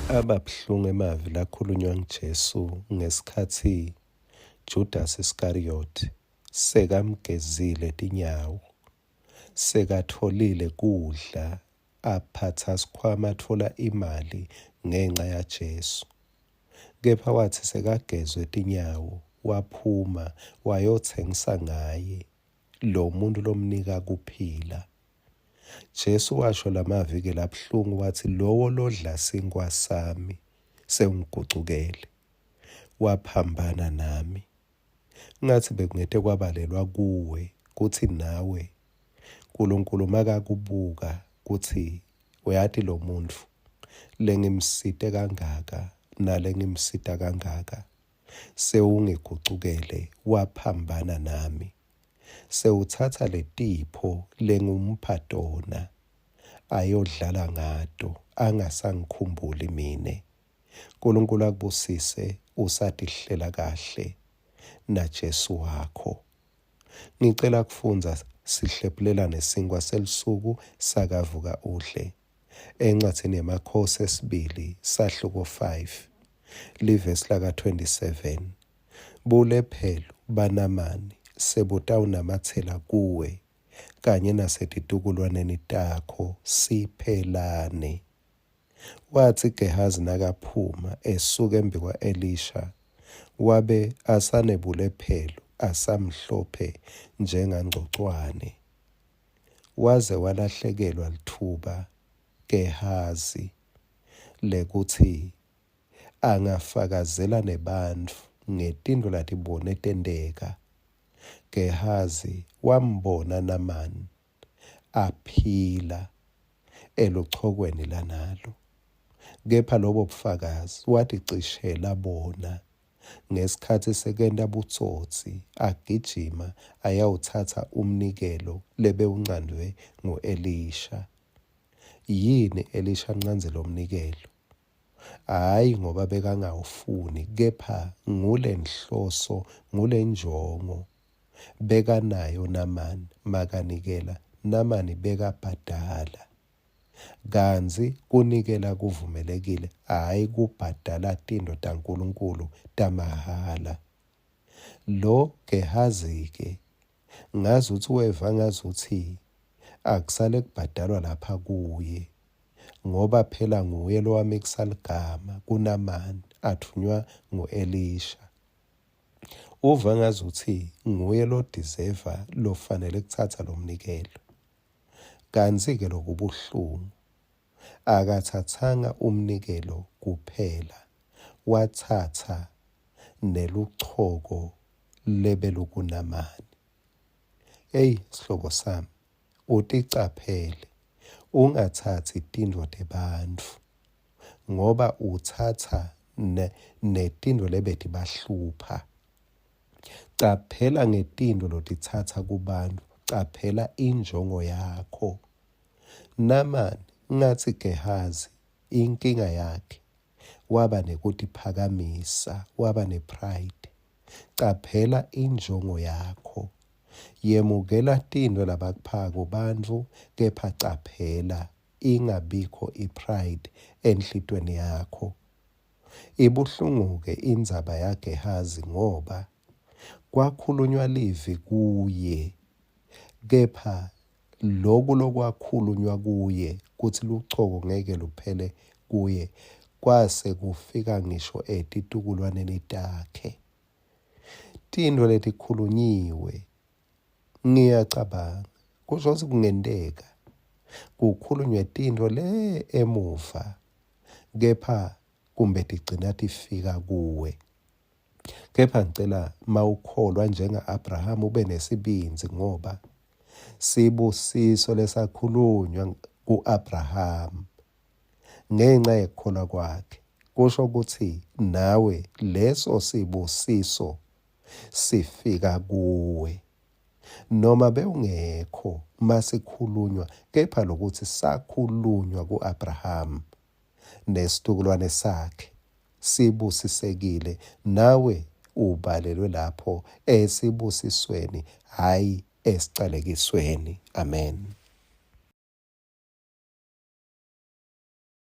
Aba buhlungu emavi lakhulunywa nguJesu ngesikhatsi Judasi Iskariyothi sekamgezile tinyawo, sekatfolile kudla, aphatsa sikhwama atfola imali ngenca yaJesu. Kepha watsi sekagezwe tinyawo, waphuma wayotsengisa ngaye lomuntfu lomnika kuphila. Jesu washo lamavi-ke labuhlungu watsi, Lowo lodla sinkhwa sami sewungigucukele, waphambana nami. Ngatsi bekungete kwabalelwa kuwe kutsi nawe Nkulunkulu makakubuka kutsi uyati lo muntfu lengimsite kangaka nalengimsita kangaka sewungigucukele waphambana nami. Sewutsatsa letipho lengumpha tona ayodlala ngato angasangikhumbuli mine. Nkulunkulu akubusise usatihlela kahle naJesu wakho. Ngicela kufundza sihlephulelane sinkwa selusuku sakavuka udle. Encwadzini yeMakhosi esibili sahluko 5 livesi laka 27. Bulephelo baNamani sebutawunamatsela kuwe kanye nasetitukulwaneni takho siphelane. Watsi Gehazi nakaphuma esuka embikwa-Elisha, wabe asanebulephelo asamhlophe njengangcocwane. Waze walahlekelwa litfuba Gehazi lekutsi angafakazela nebantfu ngetintfo latibone tenteka. Gehazi wambona Namani aphila eluchokweni lanalo. Kepha lobo bufakazi waticishela bona ngesikhatsi sekenta butsotsi agijima ayawutsatsa umnikelo lebewuncandvwe ngu-Elisha. Yini Elisha ancandze lomnikelo? Hhayi ngoba bekangawufuni, kepha ngulenhloso, ngulenjongo bekanayo Namani makanikela, Namani bekabhadala. Kantsi kunikela kuvumelekile, hhayi kubhadala tintfo taNkulunkulu tamahhala. Lo Gehazi-ke ngazutsi weva ngazutsi akusale kubhadalwa lapha kuye ngoba phela nguye lowamikisa ligama kuNamani athunywa ngu-Elisha. Uva ngazutsi nguye lodizeva lofanele kutsatsa lomnikelo. Kantsi-ke lokubuhlungu akatsatsanga umnikelo kuphela, watsatsa neluchoko lebelukuNamani. Eyi sihlobo sami, uticaphele ungatsatsi tintfo tebantfu ngoba utsatsa netintfo lebetibahlupha. Caphela ngetintfo lotitsatsa kubantfu, caphela injongo yakho. Namani ngatsi Gehazi inkinga yakhe waba nekutiphakamisa, waba ne-pride. Caphela injongo yakho. Yemukela tintfo labakuphako bantfu kepha caphela ingabikho i-pride enhlitweni yakho. Ibuhlungu-ke indzaba yaGehazi ngoba kwakhulunywa livi kuye, kepha loku lokwakhulunywa kuye kutsi luchoko ngeke luphele kuye kwase kufika ngisho etitukulwaneni takhe. Tintfo letikhulunyiwe ngiyacabanga kusho kutsi kungenteka kukhulunywe tintfo le emuva kepha kumbe tigcina tifika kuwe. Kepha ngicela mawukholwa njenga-Abrahama ube nesibindzi ngoba sibusiso lesakhulunywa ku-Abrahama ngenca yekukholwa kwakhe kusho kutsi nawe leso sibusiso sifika kuwe noma bewungekho masikhulunywa kepha lokuthi sakhulunywa ku-Abraham nesitukulwane sakhe sibusisekile nawe ubalelwe lapho esibusisweni hhayi esicalekisweni amen.